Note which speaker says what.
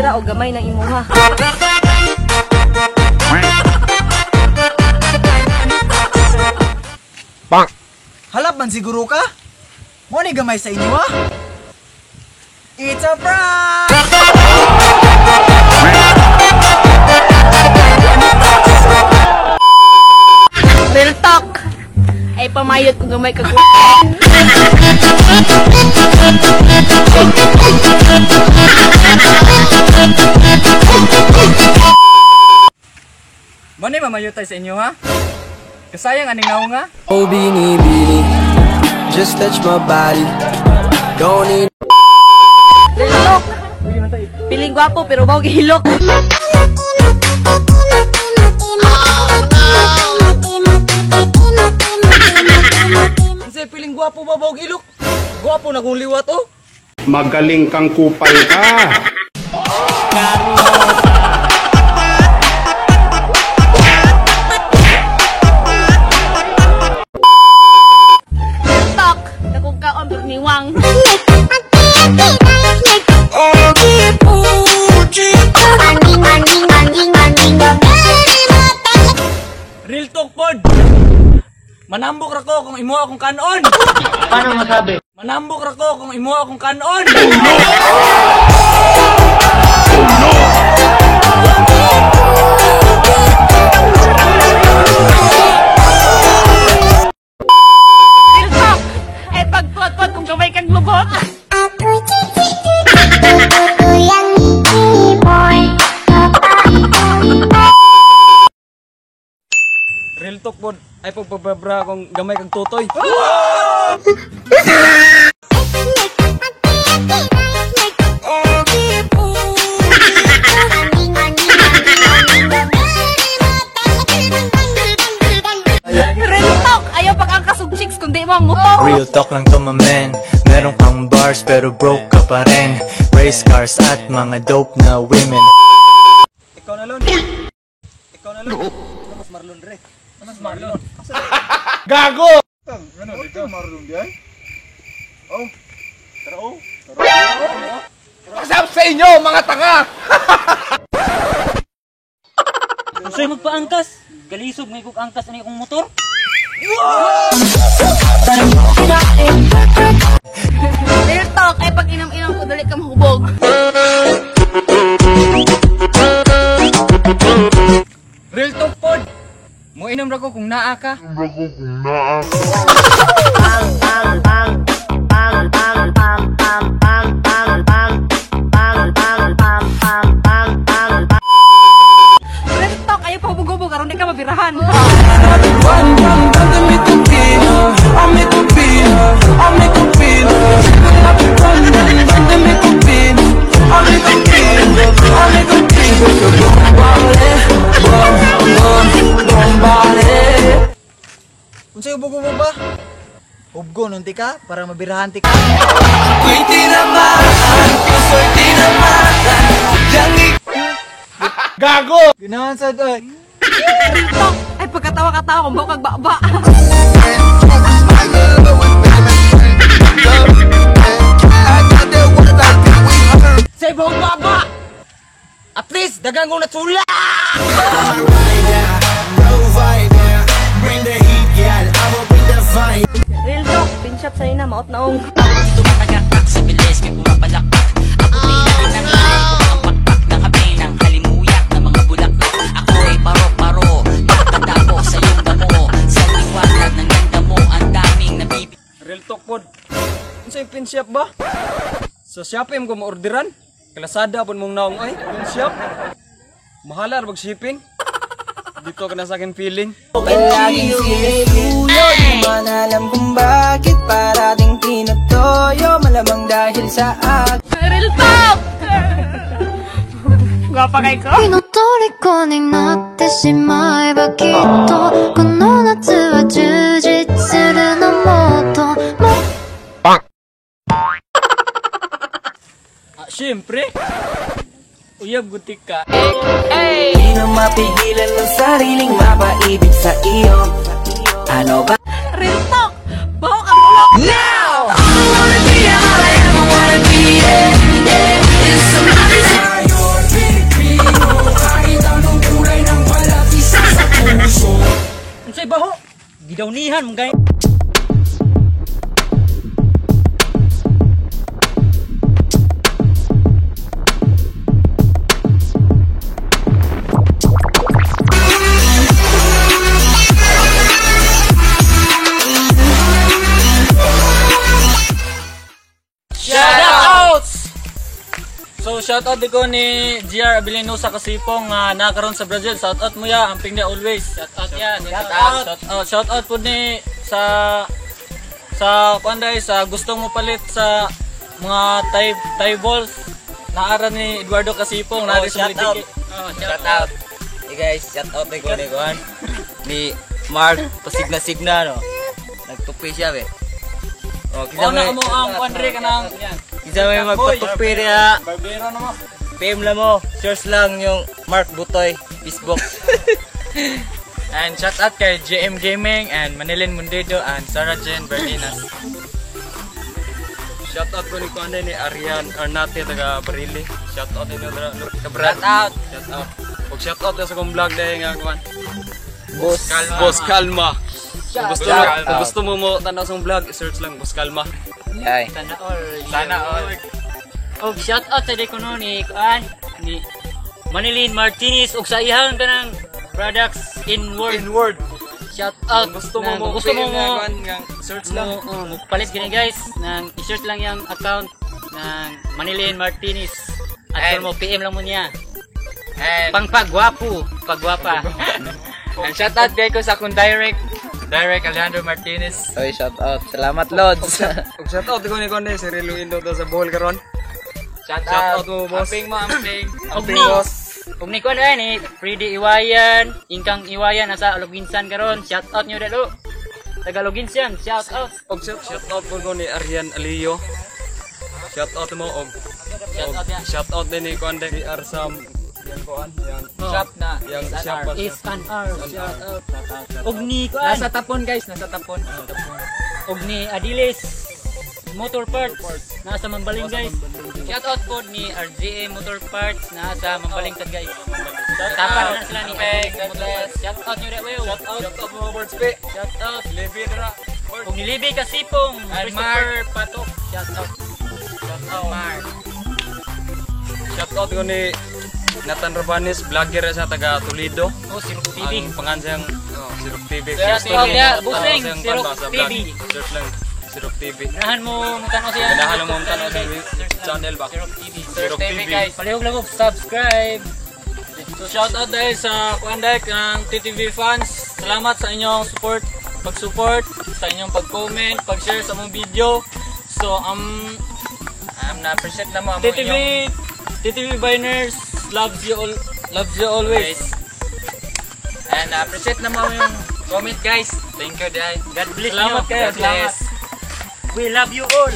Speaker 1: dira og gamay ng imuha.
Speaker 2: Halap man siguro ka? Mo ni gamay sa inyo ha? It's a prank!
Speaker 1: Real talk. Ay pamayot kung gamay kag.
Speaker 3: Mo ni mamayutay sa inyo ha? Kasayang aning naong ha?
Speaker 4: Oh, beanie, beanie, just touch my body. Don't need
Speaker 1: Real talk. Piling gwapo pero baw gihilok.
Speaker 3: Kasi piling gwapo ba bawg ilok? Gwapo na kong liwat oh.
Speaker 5: Magaling kang kupal ka.
Speaker 1: Real talk. Dakong kaon pero niwang.
Speaker 3: Real talk pod. Manambok ra ko kung imuha akong kanon. Paano masabi? Manambok ra ko kung imuha akong kanon.
Speaker 1: Real talk. Ay pagtuot-tuot kung gamay kang lubot.
Speaker 3: Real talk pod. Ay pagpababra kung gamay kang tutoy.
Speaker 1: Real talk. Ayaw pag-angkas og chicks kundi mo ang muto.
Speaker 6: Real talk lang to my man. Meron kang bars pero broke ka pa rin. Race cars at mga dope na women.
Speaker 2: Ikaw na lon. Ikaw na lon. Ano mas Marlon re? Ano mas Marlon?
Speaker 5: Gago!
Speaker 2: Ano dito? Marlon di ay? Oh. Tara oh. Tara.
Speaker 5: Kasap sa inyo, mga tanga!
Speaker 7: Usoy magpaangkas. Galisod may kog angkas ani akong motor.
Speaker 1: Real talk. Ay pag inom-inom ko dali ka mahubog.
Speaker 3: Real talk pod. Mo inom ra ko kung naa ka.
Speaker 1: Real talk. Ayaw pahubog-hubog aron di ka mabirahan.
Speaker 2: Unsay ubog-ubog ba? Hubgo nun ti ka para mabirahan ti ka.
Speaker 4: Ako'y tinamaan, puso'y tinamaan. Sadyang
Speaker 5: Gago!
Speaker 2: Ginahan sad ay.
Speaker 1: Real talk. Ay pagkatawa-katawa kung baw kag baba.
Speaker 3: Sa ibang baba. At least dagang kong natsula.
Speaker 1: Real talk. Pinshop sa'yo na maot naong.
Speaker 7: Tumatagakak sa bilis kay pumapalakpak. Ako ay ng ang pakpak ng kape ng halimuyak ng mga bulaklak. Ako ay paro-paro, nakatabo sa iyong damo. Sa liwanag ng ganda mo, ang daming nabibig.
Speaker 3: Real talk pod. Unsay pinshop ba? Sa Shopee mo ko maorderan. Kalasada pud mong naong ay, pinshop. Mahala ra bag shipping. Dito ka na sa akin feeling.
Speaker 4: Palaging sinusuyo. Di man alam kung bakit parating tinutoyo. Malamang dahil sa akin.
Speaker 1: Real talk. Gwapa kay ko.
Speaker 8: 君の虜になってしまえばきっとこの夏は充実するのもっともっ
Speaker 3: Ah, syempre. Uyab gutik ka.
Speaker 4: Di na mapigilan ng sariling mapaibig sa iyo. Ano ba?
Speaker 1: Real talk. Baho kang ulok.
Speaker 4: Now! I wanna be all I ever wanna be, yeah. It's somebody.
Speaker 7: Downihan mo gay.
Speaker 9: Shoutouts! So shoutout di ko ni GR Abilino sa Kasipong nga nakaroon sa Brazil. Shoutout mo ya, amping niya always. Shoutout ya. Shoutout. Shoutout, shoutout po ni sa kuan dai sa gustong mo palit sa mga Thai balls. Naara ni Eduardo Kasipong na sa Malidiki.
Speaker 4: Oh, shout out. Hey guys, shout out kay ko ni kuan. Ni Mark Pasigna-signa no. Nagtupi siya be. Oh,
Speaker 9: Oh, na mo ang kuan re kanang
Speaker 4: kinsa may magpatupi niya.
Speaker 9: Barbero na mo.
Speaker 4: PM lang mo. Search lang yung Mark Butoy Facebook.
Speaker 9: And shout out kay JM Gaming and Manilin Mundido and Sarah Jane Berdinas.
Speaker 3: Shout out ko ni kuan ni Arian Arnate taga Barili. Shout out inyo dra kabrad.
Speaker 9: Shout out.
Speaker 3: Shout out. Og shout out sa akong vlog dahil nga kuan.
Speaker 4: Boss.
Speaker 3: Boss Kalma. Kung gusto mo,
Speaker 4: Shout
Speaker 3: kung
Speaker 4: out.
Speaker 3: gusto mo tanaw sa vlog, search lang Boss Kalma.
Speaker 4: Yay.
Speaker 7: Sana all.
Speaker 9: Sana all.
Speaker 7: Og shout out sa di kuno ni kuan ni Manilin Martinez og sa ihang kanang products inward.
Speaker 3: Inward.
Speaker 7: Shout out.
Speaker 3: Kung gusto mo
Speaker 7: Nang- gusto mo
Speaker 3: PM
Speaker 7: mo
Speaker 3: nga kuan nga search lang.
Speaker 7: Mo, palit gini guys nang i-search lang yung account ng Manilin Martinez. At mo PM lang mo niya.
Speaker 9: And
Speaker 7: Pangpagwapo, pagwapa.
Speaker 9: and shout out kay ko sa akong direct Alejandro Martinez.
Speaker 4: Oy, shout out. Salamat Lods.
Speaker 3: Og shout out ko ni kuan si Relo Indo daw sa Bohol karon.
Speaker 9: Shout
Speaker 3: Shout out mo boss.
Speaker 9: Amping mo, amping.
Speaker 7: Og ni og ni kuan ay ni Freddy Iwayan, Ingkang Iwayan nasa Aloginsan karon. Shout out nyo dalo. Taga Aloginsan, shout out.
Speaker 3: Og shout out ko ni Arian Aliyo. Shout out mo og
Speaker 7: Shout out ya.
Speaker 3: shout out din ni kuan ni Arsam yang kuan yang
Speaker 9: Shop na.
Speaker 3: yang shop ba
Speaker 7: Is an R. Shout out. Og ni kuan
Speaker 9: Nasa tapon guys, nasa tapon.
Speaker 7: og ni Adiles Motor Parts nasa Mambaling guys. Shout out po ni RGA Motor Parts nasa Mambaling sad guys. Tapan na sila ni Adiles Motor Parts. Shout out nyo dalo.
Speaker 3: Shout out shout out mo birds pe.
Speaker 7: Shout out.
Speaker 3: Levi dra.
Speaker 7: Og ni Libby Kasipong,
Speaker 9: And
Speaker 7: Christopher Patok. Shout out. Shout out.
Speaker 9: Mark.
Speaker 3: Shout out ko ni Nathan Rabanes, vlogger siya taga Toledo.
Speaker 7: Oh, Sirok TV.
Speaker 3: Ang pangan siyang Sirok TV.
Speaker 7: Shout
Speaker 3: Gusto mo
Speaker 7: out ya,
Speaker 3: tanaw
Speaker 7: Busing,
Speaker 3: siyang
Speaker 7: Sirok
Speaker 3: kuan ba sa vlog,
Speaker 7: TV.
Speaker 3: search lang Sirok TV.
Speaker 7: Ganahan mo mutanaw siya.
Speaker 3: Ganahan mo mutanaw sa channel ba?
Speaker 7: Sirok TV.
Speaker 3: Sirok
Speaker 9: TV,
Speaker 3: TV.
Speaker 9: guys.
Speaker 7: Palihog lang og subscribe.
Speaker 9: So shout out dahil sa kuan dahil ng TTV fans. Salamat sa inyong support, pag-support, sa inyong pag-comment, pag-share sa mong video. So na-appreciate na mo ang TTV Biners loves you all, loves you always. And na-appreciate na mo yung comment guys. Thank you dahil.
Speaker 7: God bless
Speaker 9: Salamat
Speaker 7: you.
Speaker 9: kayo.
Speaker 7: God bless.
Speaker 9: Salamat.
Speaker 7: We love you all.